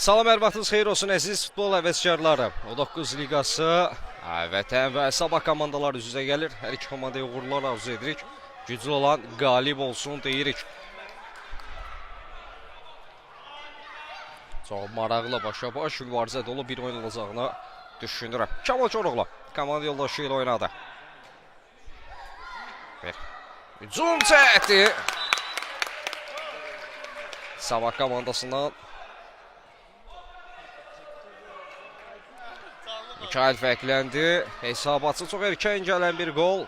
Salam, hər vaxtınız xeyir olsun əziz futbol həvəskarları. O9 liqası Vətən və Sabah komandaları üz-üzə gəlir. Hər iki komandaya uğurlar arzu edirik. Güclü olan qalib olsun deyirik. Çox maraqlı, başa-baş mübarizə dolu bir oyun olacağını düşünürəm. Kamal Koroğlu komanda yoldaşı ilə oynadı. Bir hücum cəhdi. Sabah komandasından Mikail fərqləndi. Hesabatçı çox erkən gələn bir qol.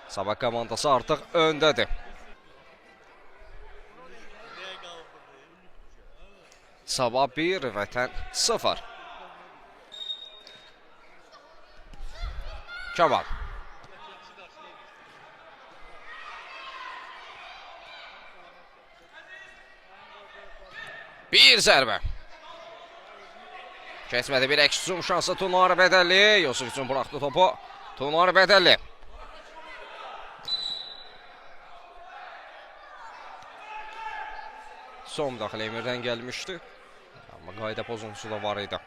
Sabah komandası artıq öndədir. Sabah 1, Vətən 0. Kamal. Bir zərbə. Keçmədi, bir əks hücum şansı Tunar Bədəlli. Yusuf üçün buraxdı topu. Tunar Bədəlli. Son müdaxilə Emirdən gəlmişdi. Amma qayda pozuntusu da var idi.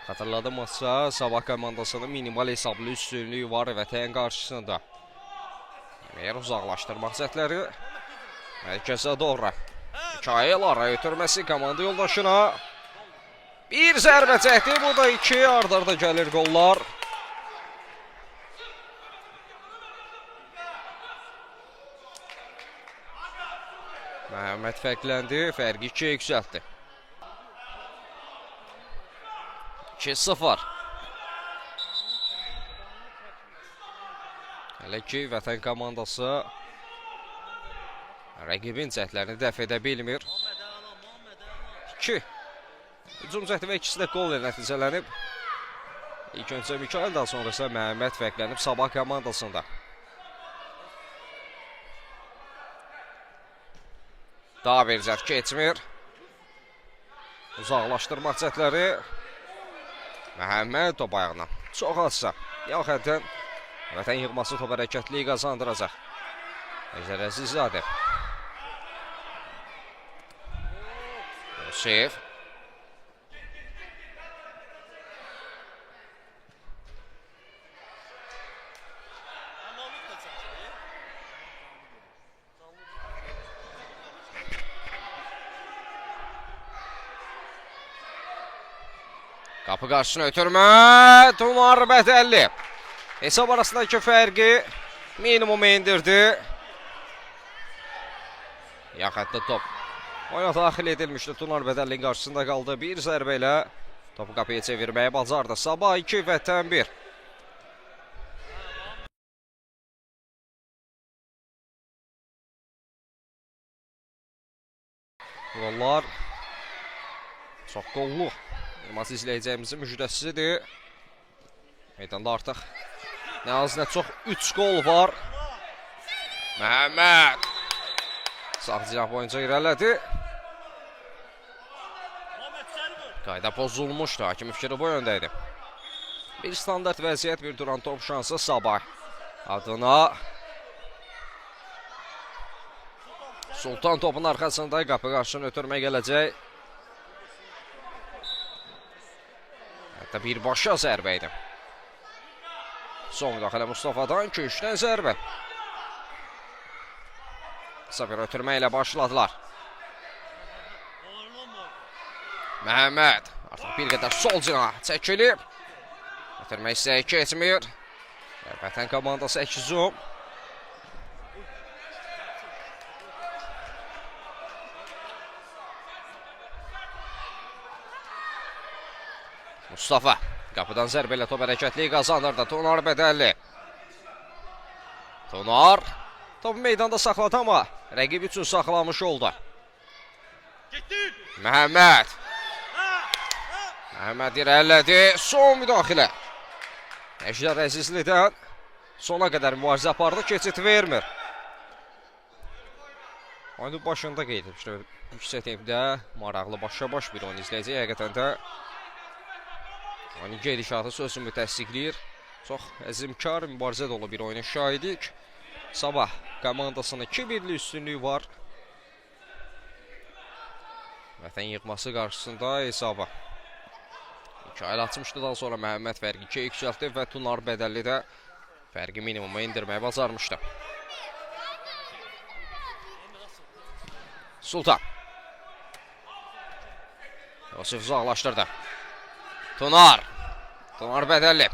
Xatırladımsa, Sabah komandasının minimal hesablı üstünlüyü var Vətən qarşısında. Emir uzaqlaşdırmaq cəhdləri. Mərkəzə doğru. Mikail ara ötürməsi komanda yoldaşına. Bir zərbə çəkdi. Bu da iki. Ard-arda gəlir qollar. Məhəmməd fərqləndi. Fərqi 2-yə yüksəltdi. 2-0. Hələ ki, Vətən komandası rəqibin cəhdlərini dəf edə bilmir. 2. Hücum cəhdi və ikisi də qol ilə nəticələnib. İlk öncə Mikail, daha sonra isə Məhəmməd fərqlənib Sabah komandasında. Daha bir cəhd keçmir. Uzaqlaşdırmaq cəhdləri. Məhəmməd top ayağına. Çox azsa. Yan xəttdən Vətən yığması top hərəkətliyi qazandıracaq. Ejder Əzizzadə. Yusif. Qapı qarşısına ötürmə. Tunar Bədəlli. Hesab arasındakı fərqi minimuma indirdi. Yan xəttdə top oyuna daxil edilmişdi. Tunar Bədəllinin qarşısında qaldı. Bir zərbə ilə topu qapıya çevirməyə bacardı. Sabah 2, Vətən 1. Qollar çox qollu. Maç izləyəcəyimizin müjdəsidir. Meydanda artıq nə az nə çox 3 qol var. Məhəmməd sağ cinah boyunca irəlilədi. Qayda pozulmuşdu. Hakimin fikri bu yöndə idi. Bir standart vəziyyət, bir duran top şansı Sabah adına. Sultan topun arxasında qapı qarşısını ötürməyə gələcək. Hətta birbaşa zərbə idi. Son müdaxilə Mustafadan, köşkdən zərbə. Qısa bir ötürmə ilə başladılar. Məhəmməd artıq bir qədər sol cinaha çəkilib. Ötürmə hissəyə keçmir. Vətən komandası əks hücum. Mustafa qapıdan zərbə ilə top hərəkətliyi qazandırdı. Tunar Bədəlli. Tunar topu meydanda saxladı, amma rəqib üçün saxlamış oldu. Məhəmməd. Məhəmməd irəlilədi. Son müdaxilə. Ejder Əzizlidən sona qədər mübarizə apardı. Keçid vermir. Oyunun başında qeyd etmişdi. Yüksək tempdə maraqlı başa-baş bir oyun izləyəcək. Həqiqətən də oyunun gedişatı sözümü təsdiqləyir. Çox əzimkar, mübarizə dolu bir oyuna şahidik. Sabah komandasının 2-1-lik üstünlüyü var. Vətən yığması qarşısında hesabı. Mikail açmışdı, daha sonra Məhəmməd fərqi 2-yə yüksəltdi və Tunar Bədəlli də fərqi minimuma indirməyi bacarmışdı. Sultan. Yusif uzaqlaşdırdı. Tunar. Tunar Bədəlli.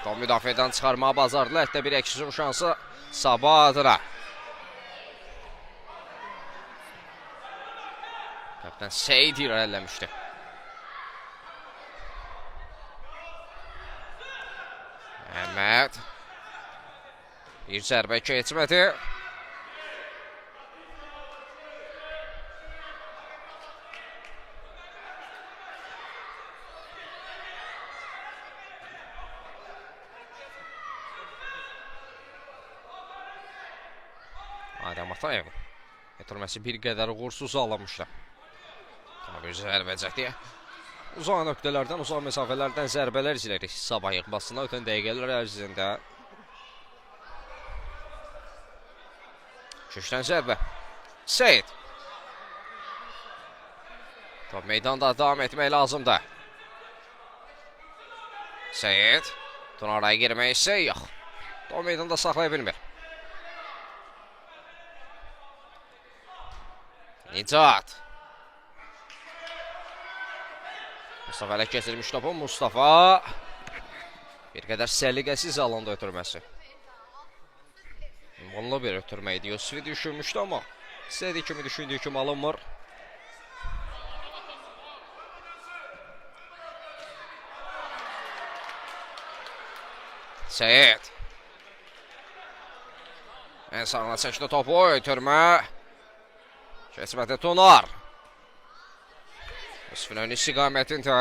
Tam müdafiədən çıxarmağa bacardılar. Hətta bir əks hücum şansı Sabah adına. Kapitan Seyid irəliləmişdi. Məhəmməd. Bir zərbə keçmədi. Adəm Atayev ötürməsi bir qədər uğursuz alınmışdı. Bir zərbə cəhdi. Uzaq nöqtələrdən, uzaq məsafələrdən zərbələr izləyirik Sabah yığmasına ötən dəqiqələr ərzində. Şüşdən zərbə. Seyid. Top meydanda davam etmək lazımdır. Seyid. Tunaraya girmək isə yox. Top meydanda saxlaya bilmir. Nicat. Mustafa ələ keçirmiş topu. Mustafa bir qədər səliqəsiz alanda ötürməsi. Ünvanlı bir ötürmə idi. Yusufi düşünmüşdü, amma istədiyi kimi düşündüyü kimi alınmır. Seyid. En sağına çəkdi topu. Ötürmə. Keçmədi Tunar. Yusuf'un ön istiqamətində.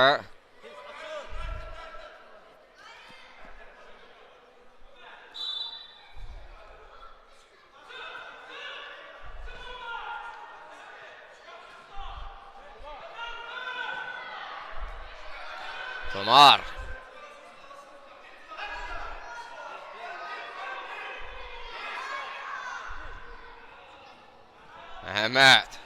Tunar. Məhəmməd.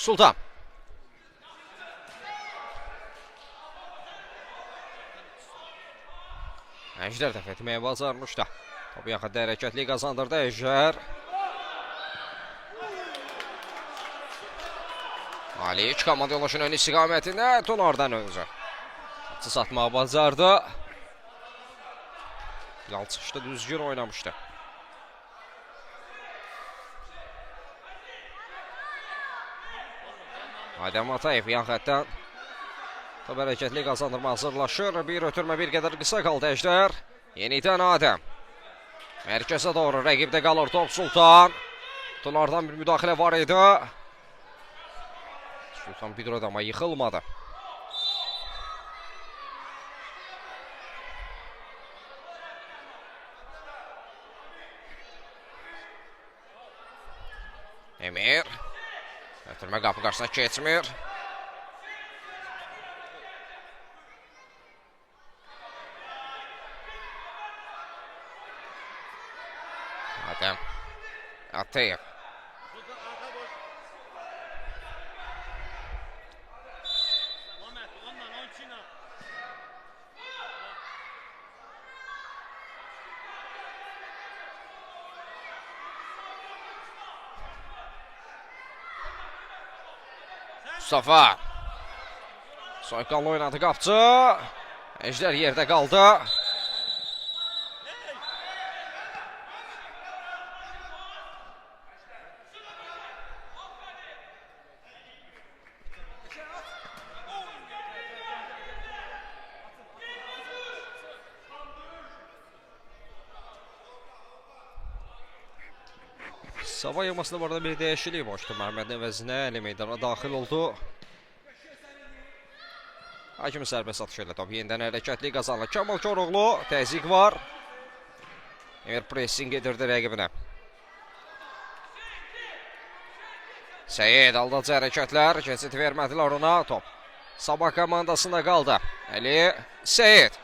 Sultan. Əjdər dəf etməyə bacarmışdı. Topu yaxında hərəkətli qazandırdı Əjdər. Ali komanda yoldaşının ön istiqamətində Tunardan öncə. Atı satmağa bacardı. Bilal çıxışda düzgün oynamışdı. Adəm Atayev yan xətdən top hərəkətli qazandırma hazırlaşır. Bir ötürmə bir qədər qısa qaldı Əjdər. Yenidən Adəm. Mərkəzə doğru rəqibdə qalır top Sultan. Tunardan bir müdaxilə var idi. Sultan bir durdu amma yıxılmadı. Emir. Ötürmə qapı qarşısına keçmir. Adəm Atayev. Mustafa. Soykanlı oynadı qapçı. Ejder yerdə qaldı. Sabah yığmasında bu arada bir dəyişiklik başladı. Məhəmmədin əvəzinə Əli meydana daxil oldu. Hakim sərbəst atışı ilə top yenidən hərəkətli qazanır. Kamal Koroğlu, təzyiq var. Emir pressing edirdi rəqibinə. Seyid aldadıcı hərəkətlər, keçid vermədilər ona. Top Sabah komandasında qaldı. Əli Seyid.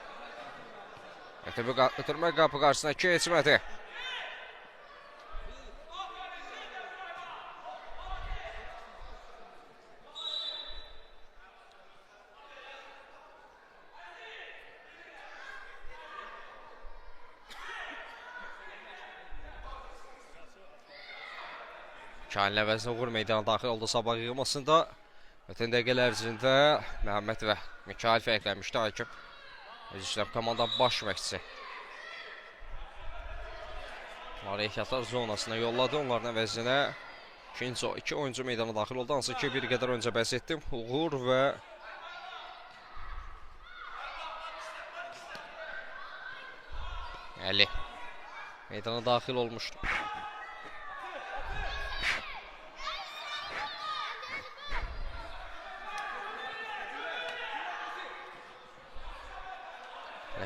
Ötürmə qapı qarşısına keçmədi. Kamilin əvəzinə Uğur meydana daxil oldu Sabah yığmasında. Ötən dəqiqələr ərzində Məhəmməd və Mikail fərqlənmişdi hakim. Üzr istəyirəm, komanda baş məşqçisi. Onları ehtiyatlar zonasına yolladı. Onların əvəzinə ikinci iki oyuncu meydana daxil oldu. Hansı ki bir qədər öncə bəhs etdim. Uğur və Əli meydana daxil olmuşdu.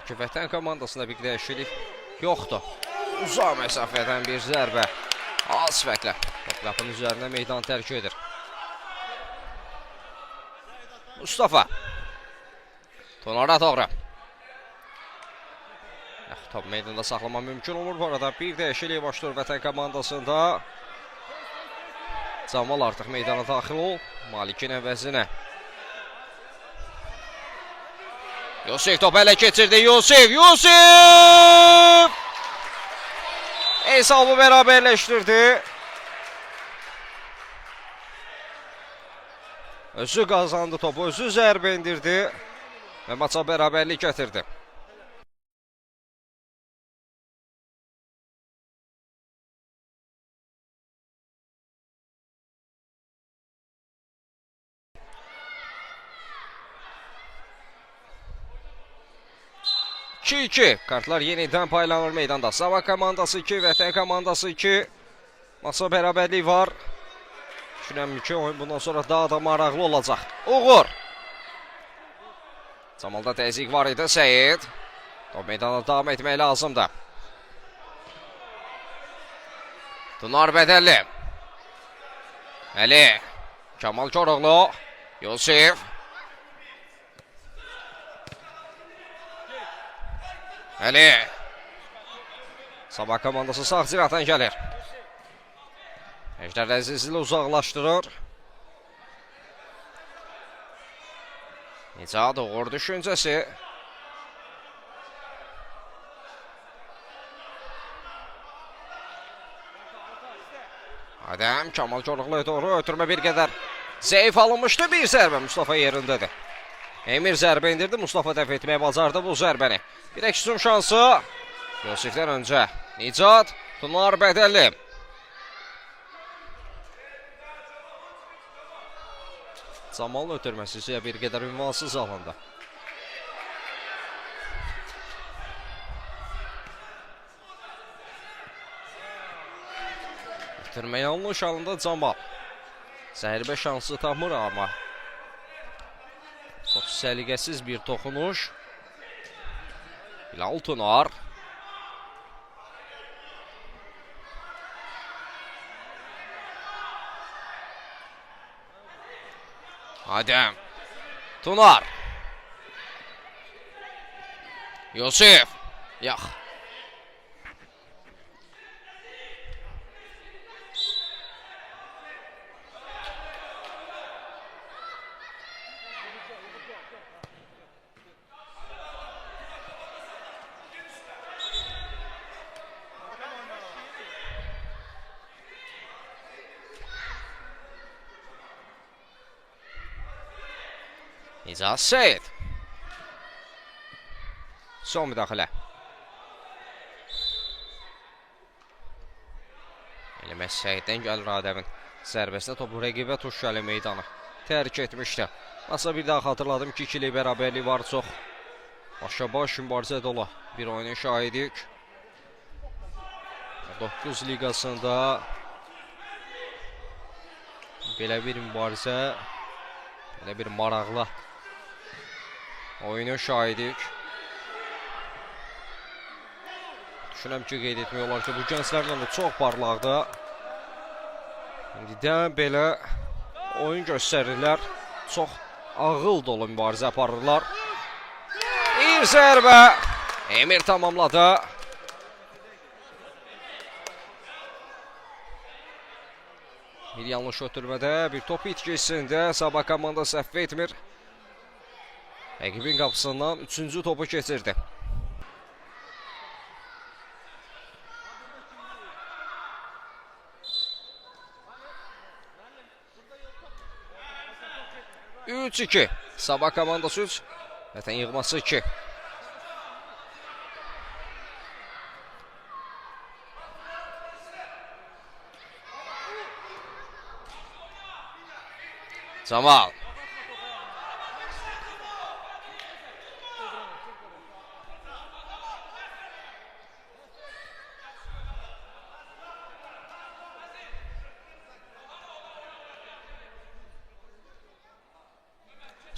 Ki, Vətən komandasında bir dəyişiklik yoxdur. Uzaq məsafədən bir zərbə. Az fərqlə. Top qapının üzərinə meydan tərk edir. Mustafa. Tonara doğru. Top meydanda saxlama mümkün olur. Bu arada bir dəyişiklik başlayır Vətən komandasında. Camal artıq meydana daxil ol. Malikin əvəzinə. Yusif topu ələ keçirdi. Yusif! Yusif! Hesabı bərabərləşdirdi. Özü qazandı topu, özü zərbə indirdi və maça bərabərlik gətirdi. İki. Kartlar yenidən paylanır meydanda. Sabah komandası 2, Vətən komandası 2. Masa bərabərlik var. Düşünürəm ki, oyun bundan sonra daha da maraqlı olacaq. Uğur. Camalda təzyiq var idi. Seyid. Top meydana davam etmək lazımdır. Tunar Bədəlli. Əli. Kamal Koroğlu. Yusif. Əli. Sabah komandası sağ cinahdan gəlir. Ejder Əzizli uzaqlaşdırır. Nicat Uğur düşüncəsi. Adəm Kamal Koroğlu'ya doğru ötürmə bir qədər zəif alınmışdı. Bir zərbə Mustafa yerindədir. Emir zərbə indirdi. Mustafa dəf etməyə bacardı bu zərbəni. Bir hücum şansı. Yusifdən öncə Nicat, Tunar Bədəlli. Camalın ötürməsi isə bir qədər ünvansız alındı. Ötürmə yanlış alındı Camal. Zərbə şansı tapmır amma çox səliqəsiz bir toxunuş. Bilal Tunar. Adəm. Tunar. Yusif. Yax. Nicat Seyid. Son müdaxilə. Elə məhz Seyiddən gəlir Adəmin zərbəsinə topu rəqibə tuş gəlir meydanı tərk etmişdi. Masa bir daha xatırladım ki, ikilik bərabərlik var, çox başa-baş mübarizə dolu bir oyunun şahidiyik. 9 liqasında belə bir mübarizə, belə bir maraqlı Oyunun şahidik. Düşünürəm ki, qeyd etmək olar ki, bu gənclərlə də çox parlaqdır. İndidən belə oyun göstərirlər. Çox ağıl dolu mübarizə aparırlar. Bir zərbə. Emir tamamladı. Bir yanlış ötürmədə, bir top itkisində Sabah komandası səhv etmir. Rəqibin qapısından 3-cü topu keçirdi. Üç-iki. Sabah komandası 3, Vətən yığması 2. Camal.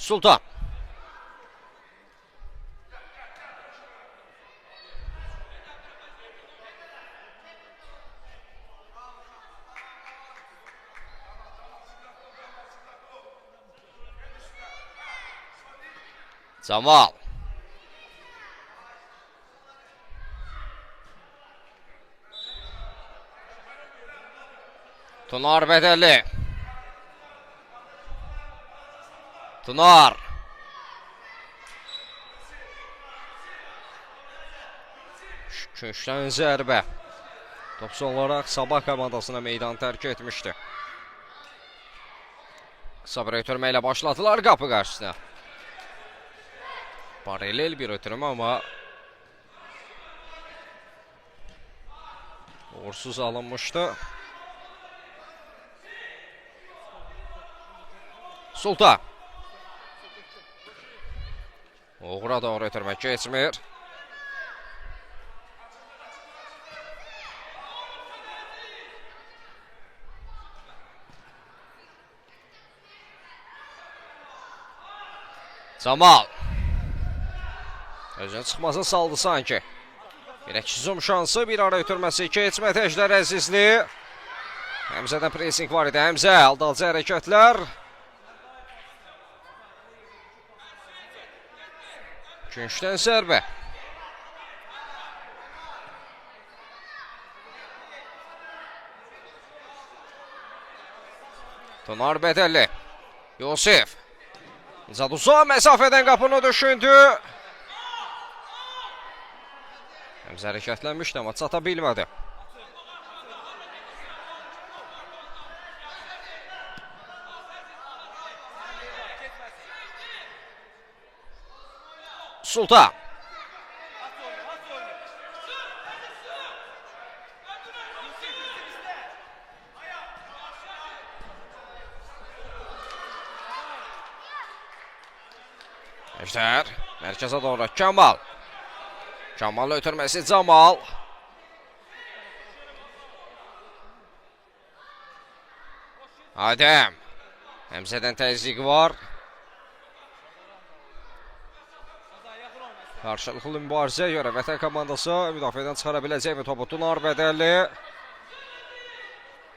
Sultan. Camal. Tunar Bədəlli. Tunar. Köşkdən zərbə. Top son olaraq Sabah komandasına meydan tərk etmişdi. Qısa bir ötürmə ilə başladılar qapı qarşısına. Paralel bir ötürmə amma uğursuz alınmışdı. Sultan. Uğura doğru ötürmə keçmir. Camal. Özünü çıxmaza saldı sanki. Bir hücum şansı, bir ara ötürməsi keçmədi Əjdər Əzizli. Həmzədən pressing var idi. Həmzə, aldadıcı hərəkətlər. Küncdən zərbə. Tunar Bədəlli. Yusif. Nicat uzaq məsafədən qapını düşündü. Həmzə hərəkətlənmişdi, amma çata bilmədi. Sultan. Əjdər mərkəzə doğru Kamal. Kamalın ötürməsi Camal. Adəm. Həmzədən təzyiq var. Qarşılıqlı mübarizəyə görə Vətən komandası müdafiədən çıxara biləcək mi topu? Tunar Bədəlli.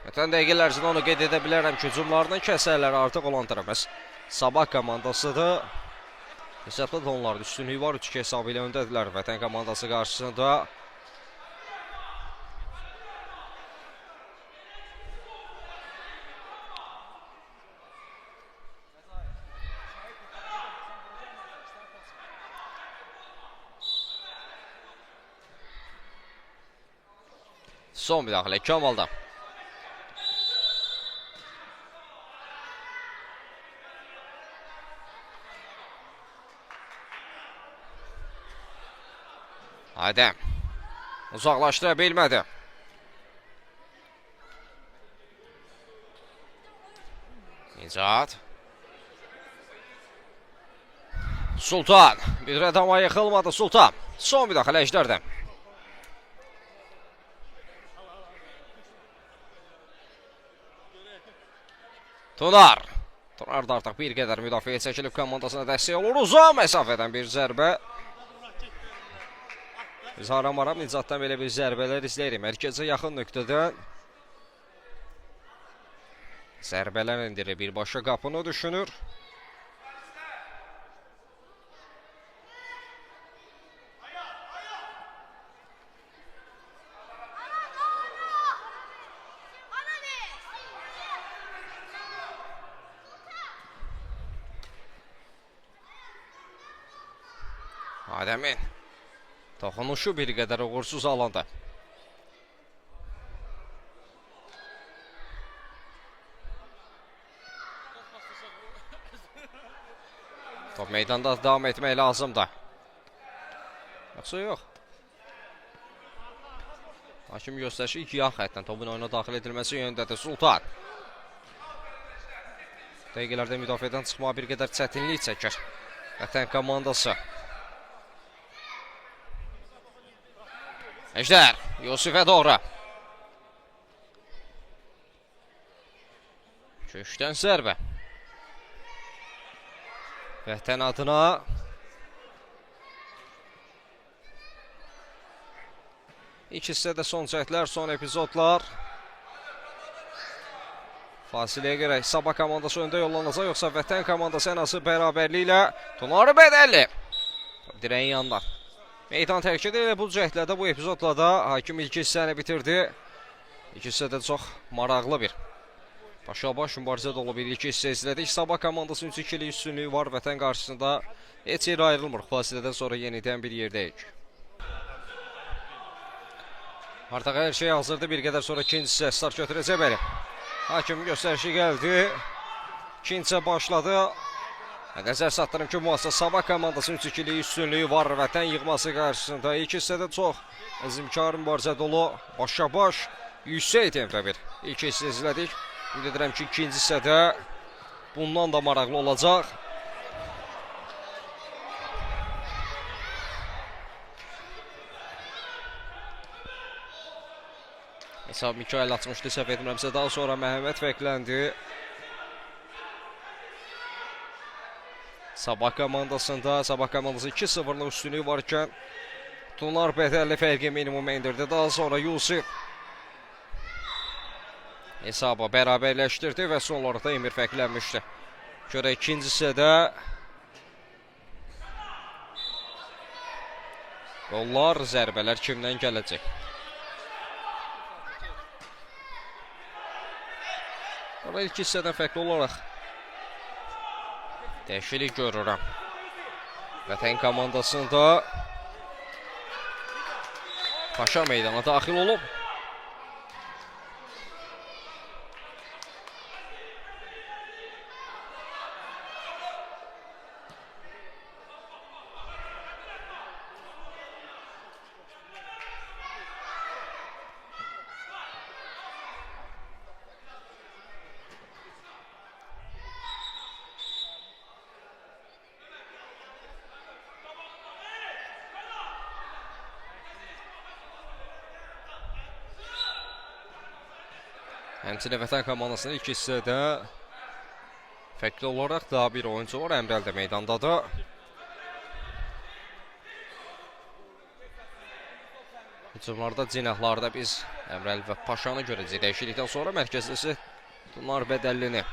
Vətən dəqiqələr ərzində onu qeyd edə bilərəm ki, hücumlarının kəsərləri artıq olan tərəfimiz Sabah komandasıdır. Hesabda da onların üstünlüyü var. 3-2 hesabı ilə öndədirlər Vətən komandası qarşısında. Son müdaxilə Kamal'dan. Adəm uzaqlaşdıra bilmədi. Nicat. Sultan. Bir adama yıxılmadı Sultan. Son müdaxilə Əjdərdən. Tunar. Tunar da artıq bir qədər müdafiəyə çəkilib komandasına dəstək olur. Uzaq məsafədən bir zərbə. Biz aram-aram Nicatdan belə bir zərbələr izləyirik. Mərkəzə yaxın nöqtədən zərbələr endirir. Birbaşa qapını düşünür. Adəmin toxunuşu bir qədər uğursuz alındı. Top meydanda davam etmək lazımdır. Yoxsa yox. Hakim göstərişi iki yan xəttdən topun oyuna daxil edilməsi yönündədir. Sultan. Dəqiqələrdə müdafiədən çıxmağa bir qədər çətinlik çəkir Vətən komandası. Ejder Yusif'e doğru. Köşkdən zərbə. Vətən adına İlk hissədə son cəhdlər, son epizodlar. Fasiləyə görə Sabah komandası öndə yollanacaq, yoxsa Vətən komandası ən azı bərabərliklə Tunar Bədəlli. Dirəyin yanından meydan tərk edir və bu cəhdlərdə, bu epizodla da hakim ilk hissəni bitirdi. İlk hissədə çox maraqlı bir başa-baş mübarizə dolu bir ilk hissə izlədik. Sabah komandasının 3-2-lik üstünlüyü var Vətən qarşısında. Heç yerə ayrılmır. Fasilədən sonra yenidən bir yerdəyik. Artıq hər şey hazırdır. Bir qədər sonra ikinci hissə start götürəcək bəli. Hakimin göstərişi gəldi. İkinci hissə başladı. Nəzər çatdırım ki, müəssisə Sabah komandasının 3-2-lik üstünlüyü var Vətən yığması qarşısında. İlk hissədə çox əzimkar mübarizə dolu, başa-baş, yüksək tempdə bir ilk hissə izlədik. Ümid edirəm ki, ikinci hissədə bundan da maraqlı olacaq. Hesab Mikail açmışdı, səhv etmirəmsə, daha sonra Məhəmməd fərqləndi. Sabah komandasında, Sabah komandası 2-0-lıq üstünlüyü varkən Tunar Bədəlli fərqi minimuma indirdi. Daha sonra Yusif hesaba bərabərləşdirdi və son olaraq da Emir fərqlənmişdi. Görək ikinci hissədə qollar, zərbələr kimdən gələcək? Orada ilk hissədən fərqli olaraq dəyişiklik görürəm. Vətən komandasında Paşa meydana daxil olub. Həmçinin Vətən komandasının ilk hissədə fərqli olaraq daha bir oyuncu var. Əmrəl də meydandadır. Hücumlarda, cinahlarda biz Əmrəl və Paşanı görəcəyik. Dəyişiklikdən sonra mərkəzdə isə Tunar Bədəllini.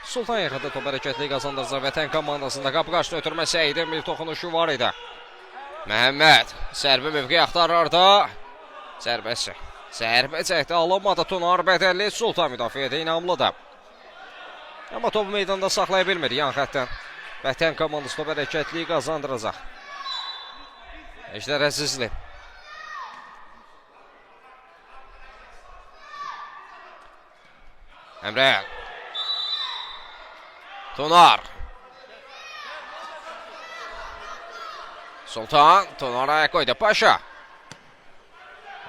Sultan yaxında top hərəkətliyi qazandıracaq Vətən komandasında. Qapı qarşısına ötürmə Səidin bir toxunuşu var idi. Məhəmməd zərbə mövqeyi axtarır da. Zərbəsi. Zərbə cəhdi alınmadı. Tunar Bədəlli Sultan müdafiədə inamlıdır. Amma topu meydanda saxlaya bilmir yan xəttdən. Vətən komandası top hərəkətliyi qazandıracaq. Ejder Əzizli. Əmrə. Tunar. Sultan Tunar'a koydu. Paşa.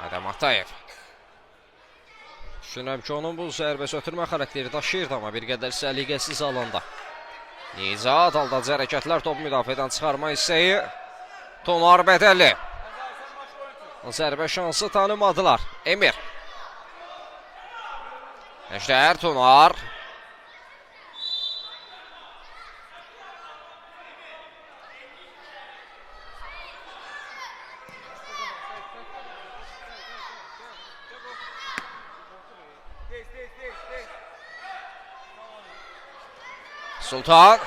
Adem Atayev. Düşünürəm ki, onun bu zərbəsi ötürmə xarakteri daşıyırdı, amma bir qədər səliqəsiz alındı. Nicat aldadıcı hərəkətlər, topu müdafiədən çıxarma istəyi. Tunar Bədəlli. Zərbə şansı tanımadılar. Emir. Əjdər Tunar. Sultan.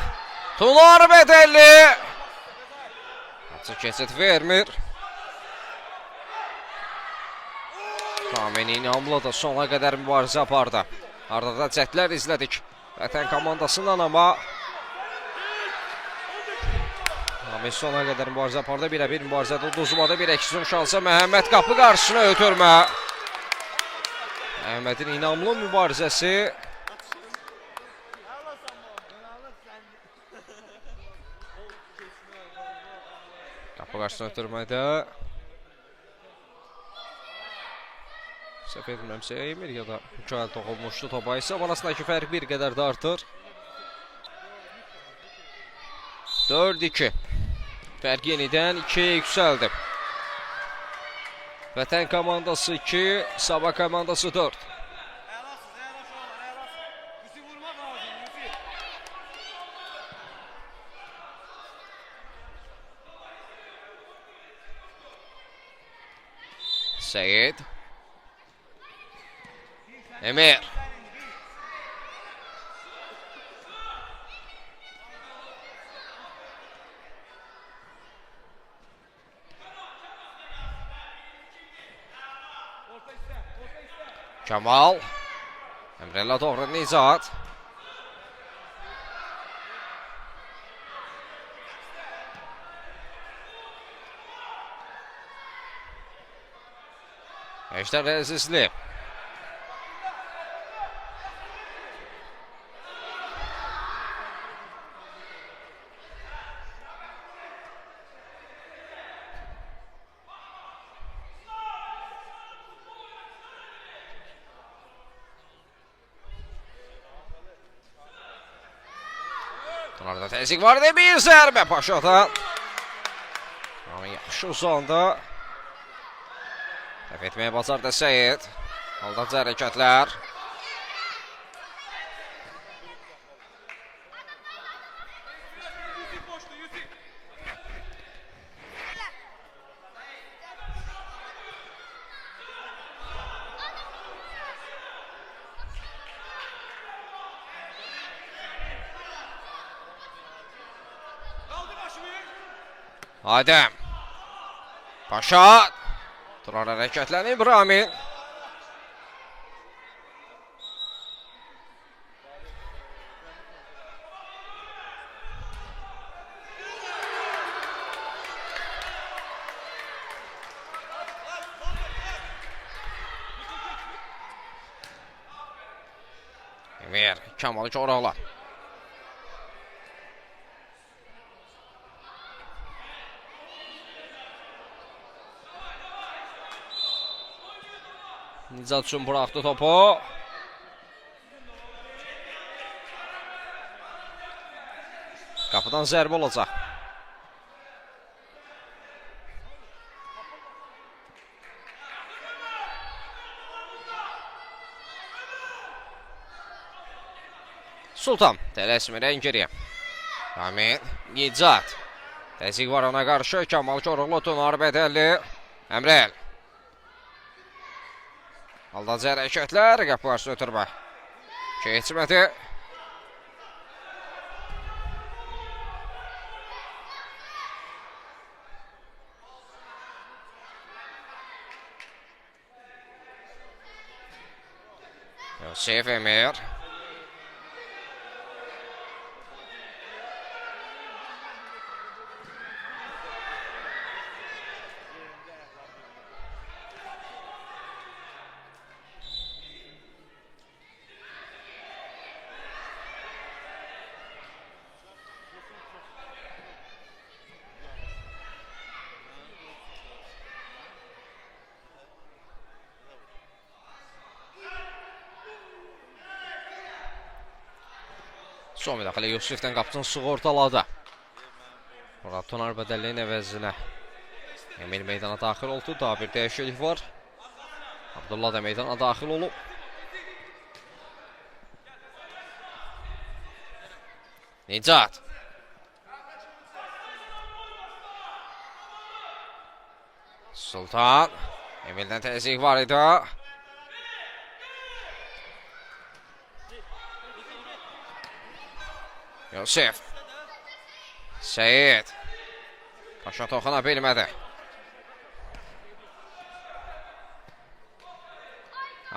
Tunar bedelli. Açıq keçid vermir. Ramin inamlı da sona qədər mübarizə apardı. Arada da cəhdlər izlədik Vətən komandasından, amma Ramin sona qədər mübarizə apardı. Birə-bir mübarizədə uduzmadı. Bir əksizun şansı Məhəmməd qapı qarşısına ötürmə. Məhəmmədin inamlı mübarizəsi. Qapı qarşısına ötürmədə. Səhv etmirəmsə Emir ya da Mikail toxunmuşdu topa isə arasındakı fərq bir qədər də artır. 4-2. Fərq yenidən 2-yə yüksəldi. Vətən komandası 2, Sabah komandası 4. Seyid. Emir. Kemal. Emre'yle doğru Nicat. Ejder Əzizli. Bunlarda təzyiq var idi, bir zərbə Paşadan. Amma yaxşı uzandı. Dəf etməyə bacardı Seyid. Aldadıcı hərəkətlər. Adem. Paşa. Turar hərəkətlənib Ramin. Emir Kemal Koroğlu. Nicat üçün buraxdı topu. Qapıdan zərbə olacaq. Sultan tələsmədən geriyə. Ramin Nicat. Təzyiq var ona qarşı. Kamal Koroğlu, Tunar Bədəlli, Əmrəl. Aldadıcı hərəkətlər, qapı qarşısına ötürmə. Keçmədi. Yusif Emir. Son müdaxilə Yusif'dən qapısını sığortaladı. Murad Tunar Bədəlliyin əvəzinə Emil meydana daxil oldu. Daha bir dəyişiklik var. Abdullah da meydana daxil olub. Nicat. Sultan. Emil'den təzyiq var idi. Yusif. Seyid. Paşa toxuna bilmədi.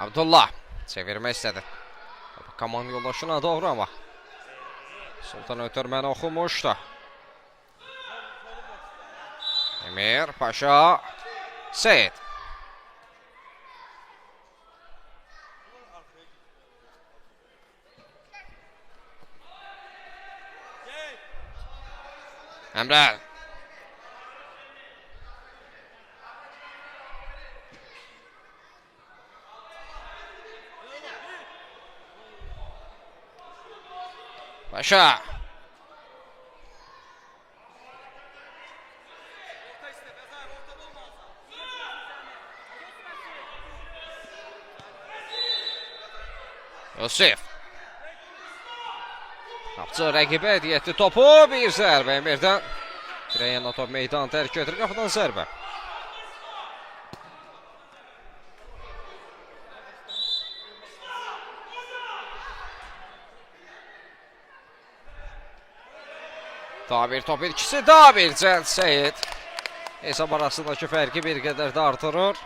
Abdullah çevirmək istədi. Komanda yoldaşına doğru ama Sultan ötürməni oxumuşdu. Emir, Paşa, Seyid. Əmrəl. Paşa. Yusif. Qapıcı rəqibə hədiyyə etdi topu. Bir zərbə Emirdən. Dirəyənlə top meydan tərk edir. Qapıdan zərbə. Daha bir top itkisi, daha bir cəld Seyid. Hesab arasındakı fərqi bir qədər də artırır.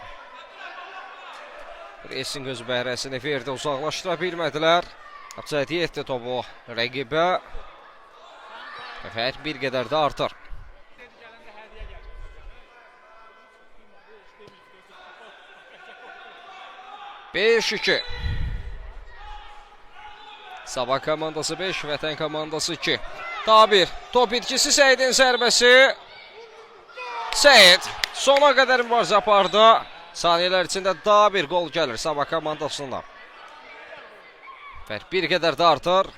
Reis'in göz bəhrəsini verdi, uzaqlaşdıra bilmədilər. Qapıcı hədiyyə etdi topu rəqibə. Fərq bir qədər də artır. 5-2. Sabah komandası 5, Vətən komandası 2. Daha bir top itkisi, Seyid'in zərbəsi. Seyid sona qədər mübarizə apardı. Saniyələr içində daha bir gol gəlir Sabah komandasından. Fərq bir qədər də artır.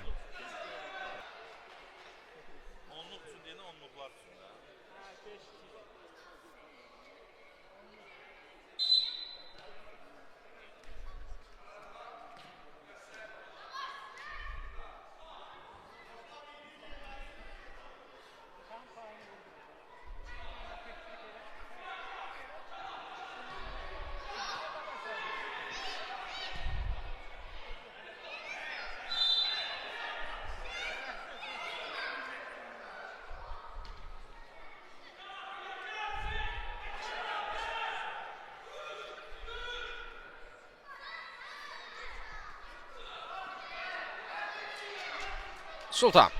Sultan.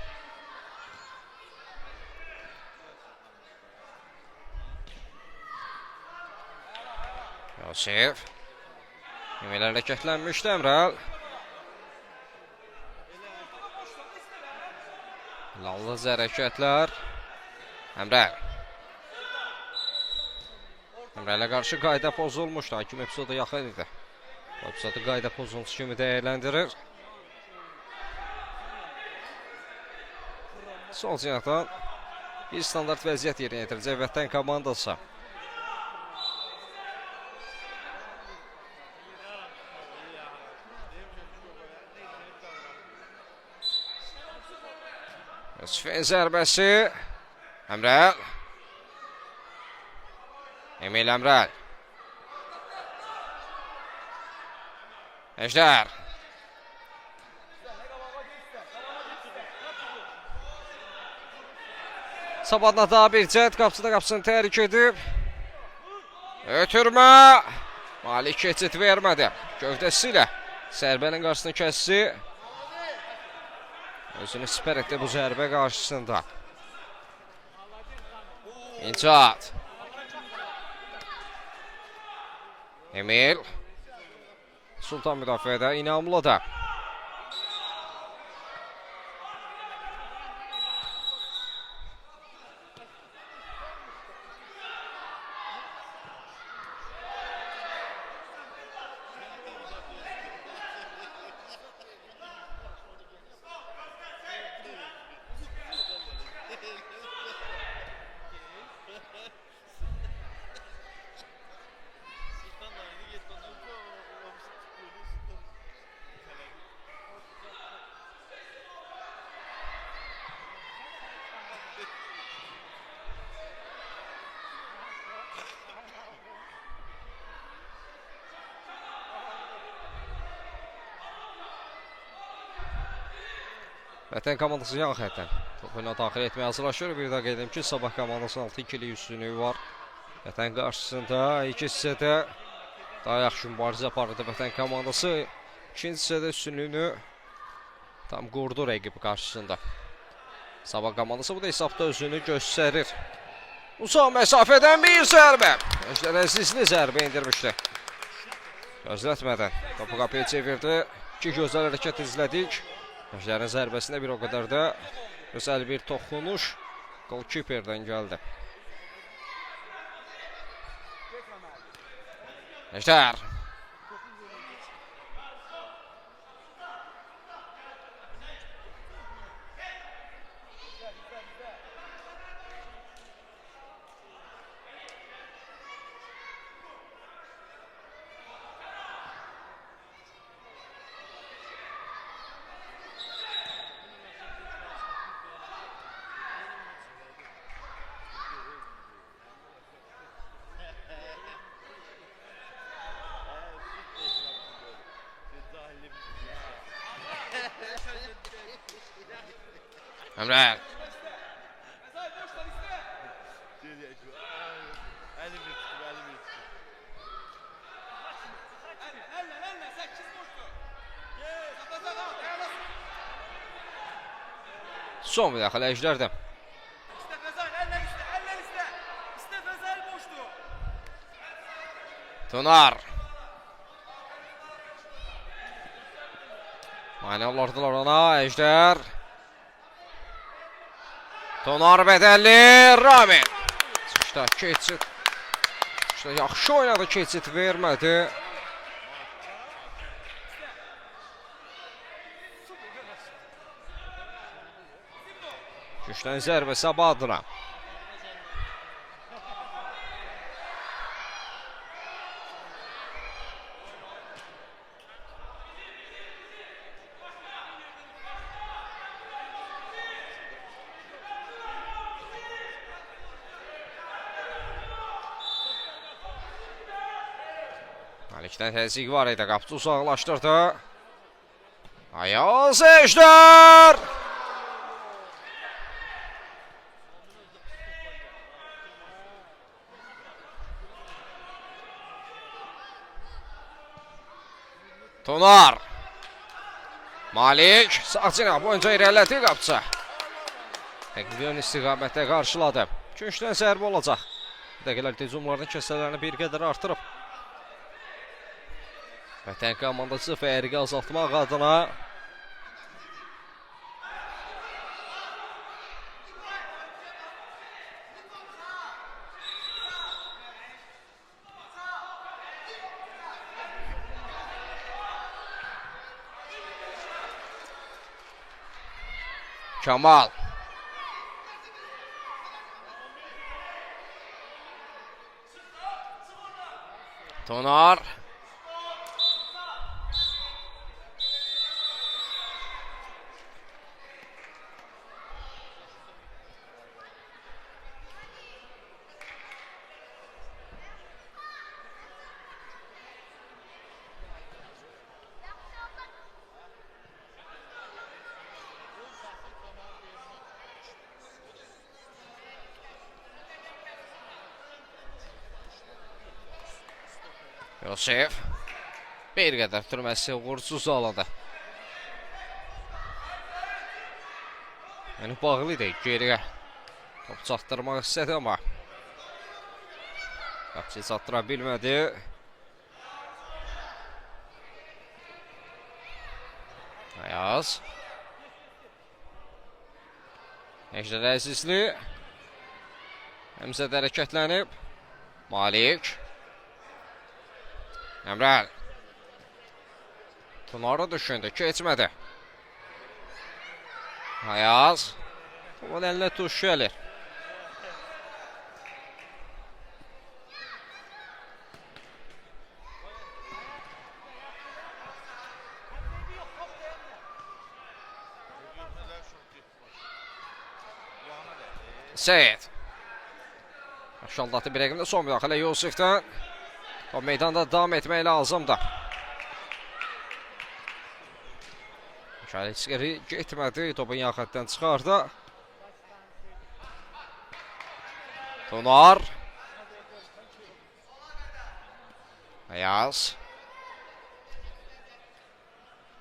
Yusif. Emil hərəkətlənmişdi Əmrəl. Lallız hərəkətlər. Əmrəl. Əmrələ qarşı qayda pozulmuşdu. Hakim epizodu yaxın idi. Bu epizodu qayda pozuntusu kimi dəyərləndirir. Sol cinahdan bir standart vəziyyət yerinə yetirəcək Vətən komandası. Yusif'in zərbəsi. Əmrəl. Emil Əmrəl. Əjdər. Sabahdan daha bir cəhd, qapısında qapısını tərik edib. Ötürmə. Malik keçid vermədi. Gövdəsi ilə zərbənin qarşısını kəsdi. Özünü sipər etdi bu zərbə qarşısında. İncaat. Emil. Sultan müdafiədə, İnamlı da. Vətən komandası yan xəttdən topu oyuna daxil etməyə hazırlaşır. Bir daha qeyd edim ki, Sabah komandasının 6-2-lik üstünlüyü var. Vətən qarşısında iki hissədə daha yaxşı mübarizə aparırdı Vətən komandası. İkinci hissədə üstünlüyünü tam qurdu rəqib qarşısında. Sabah komandası bu da hesabda özünü göstərir. Uzaq məsafədən bir zərbə. Əjdər Əzizli zərbə endirmişdi. Gözlətmədən topu qapıya çevirdi. İki gözəl hərəkət izlədik. Əjdərin zərbəsində bir o qədər də gözəl bir toxunuş golkiperdən gəldi. Əjdər. Əmrə. Son müdaxilə Əjdərdə. Tunar. Mane olurdular ona. Əjdər. Tunar bədəlli. Ramin. Çıxışda keçid. Çıxışda yaxşı oynadı, keçid vermədi. Gücdən zərbə Sabah adına. Malikdən təzyiq var idi. Qapıcı uzaqlaşdırdı. Ayaz Əjdər! Tunar. Malik sağ cinah boyunca irəlilədi qapıcı. Təqviyyon istiqamətdə qarşıladı. Küncdən zərbə olacaq. Dəqiqələr hücumlarının kəsələrini bir qədər artırıb. Vətən komandası fərqi azaltmaq adına Kamal. Tunar. Yosef bir qədər türməsi uğursuz alındı. Yəni bağlı idi geriyə. Top çatdırmaq istədi amma qapıcı çatdıra bilmədi. Ayaz. Əjdər Əzizli Həmzə də hərəkətlənib. Malik. Əmrəl. Tunarı düşündü, keçmədi. Ayaz. Topun əlinə tuş gəlir. Seyid. Aşağıdatı bir rəqəmdə son müdaxilə Yusif'dən. Top meydanda davam etmək lazımdır. Mikail heç geri getmədi. Topu yan xəttdən çıxardı. Tunar. Ayaz.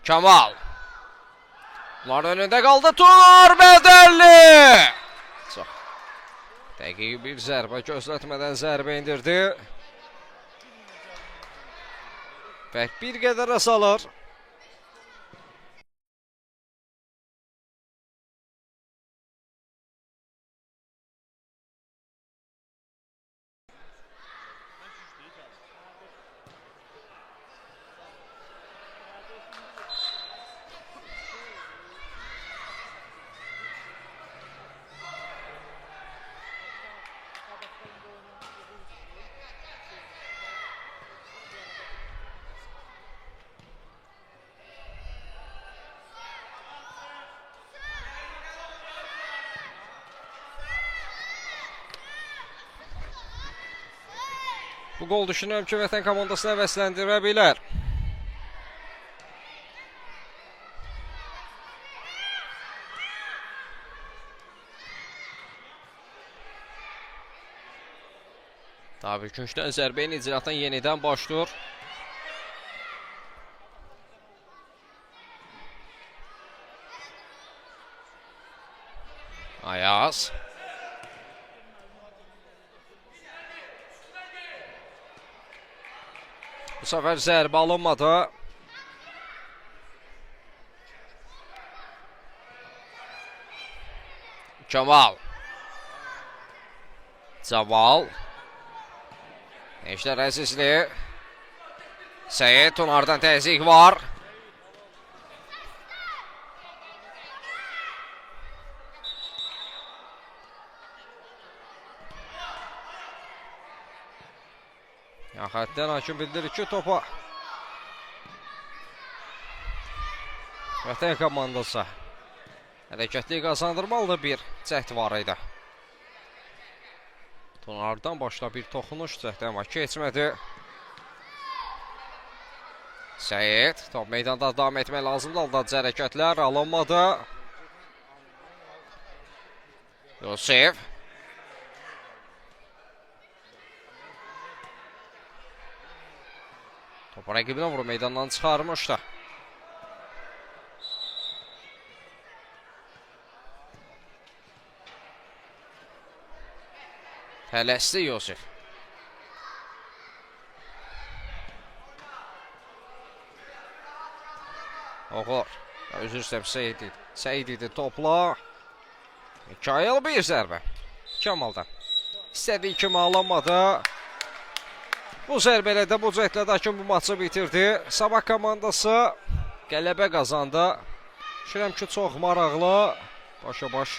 Kamal. Bunların önündə qaldı. Tunar Bədəlli. Çox dəqiq bir zərbə, gözlətmədən zərbə indirdi. Fərq bir qədər azalır. Bu qol düşünürəm ki, Vətən komandasını həvəsləndirə bilər. Daha bir küncdən zərbə icraatdan yenidən başlayır. Ayaz. Bu səfər zərbə alınmadı. Kamal. Caval. Ejder Əzizli. Seyid Tunardan təzyiq var. Yan xəttdən hakim bildirir ki, topa Vətən komandası hərəkətli qazandırmalıdır, bir cəhd var idi. Tunardan başla bir toxunuş cəhdi, amma keçmədi. Seyid, top meydanda davam etmək lazımdır. Aldadıcı hərəkətlər alınmadı. Yusif. Topu rəqibinə vurub meydandan çıxarmışdı. Tələsdi Yusif. Oğur. Üzr istəyirəm, Seyid idi. Seyid idi topla. Mikail bir zərbə. Kamaldan. İstədiyi kimi alınmadı. Bu zərbələ də, bu cəhdlə də hakim bu maçı bitirdi. Sabah komandası qələbə qazandı. Düşünürəm ki, çox maraqlı, başa baş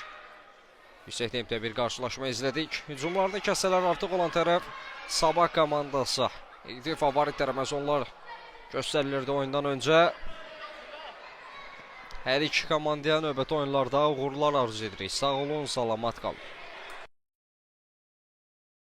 yüksək tempdə bir qarşılaşma izlədik. Hücumlarda kəsələr artıq olan tərəf Sabah komandası idi. Favoritlər məhz onlar göstərilirdi oyundan öncə. Hər iki komandaya növbəti oyunlarda uğurlar arzu edirik. Sağ olun, salamat qalın.